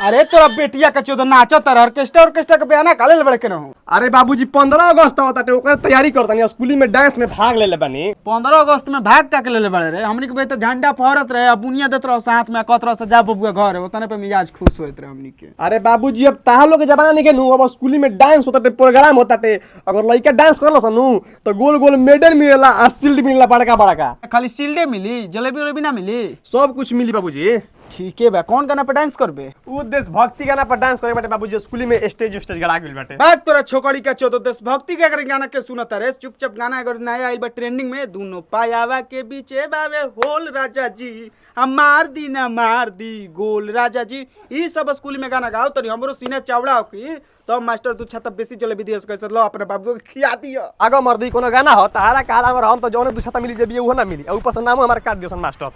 अरे तोरा बेटिया का चोद नाचत रह, ऑर्केस्ट्रा ऑर्केस्ट्रा के बयाना काले ले बड़े के रहूं। अरे बाबूजी 15 अगस्त आवताटे, ओकर तैयारी करतनी, स्कूली में डांस में भाग लेले बानी। 15 अगस्त में भाग का के लेले बड़े रे? हमनी के बे तो झंडा फहरत रहे, अब बुनिया देत रहो साथ में, कहत रहो से जा बबुआ घर, ओतने पे मिजाज खुश होइत रहे हमनी के। अरे बाबूजी अब ताहा लोग के जमाना नहीं के नु, अब स्कूली में डांस होताटे, प्रोग्राम होताटे, अगर लइका डांस करल सन नु तो गोल गोल मेडल मिलेला आ शील्ड मिलेला बड़का बड़का। खाली सील्डे मिली, जलेबी उलेबी ना मिली? सब कुछ मिली बाबूजी। ठीके बा, कौन गाना पे डांस करबे? उ देशभक्ति गाना पर डांस करे बाटे बाबूजी, स्कूली में स्टेज स्टेज गड़ा गेल बाटे। बात तोरा छोकरी का चोद देशभक्ति के अगर गाना के सुनत रे, चुपचाप गाना अगर नया आइल बा ट्रेंडिंग में, दोनों पायावा के बीचे बावे होल राजा जी, हम मार दी ना मार दी गोल राजा जी, ई सब स्कूल में गाना गाओ तनी हमरो सीना चौड़ा हो की तो मास्टर दू छाता बेसी जलेबी दियस, कैसे लो अपने बाबू के खिया दियो। आगो मर्दी कोनो गाना हो तहारा काला में हम तो जौने दू छाता मिली जेबी उहो ना मिली, आ ऊपर से नामो हमार काट दियोसन मास्टर।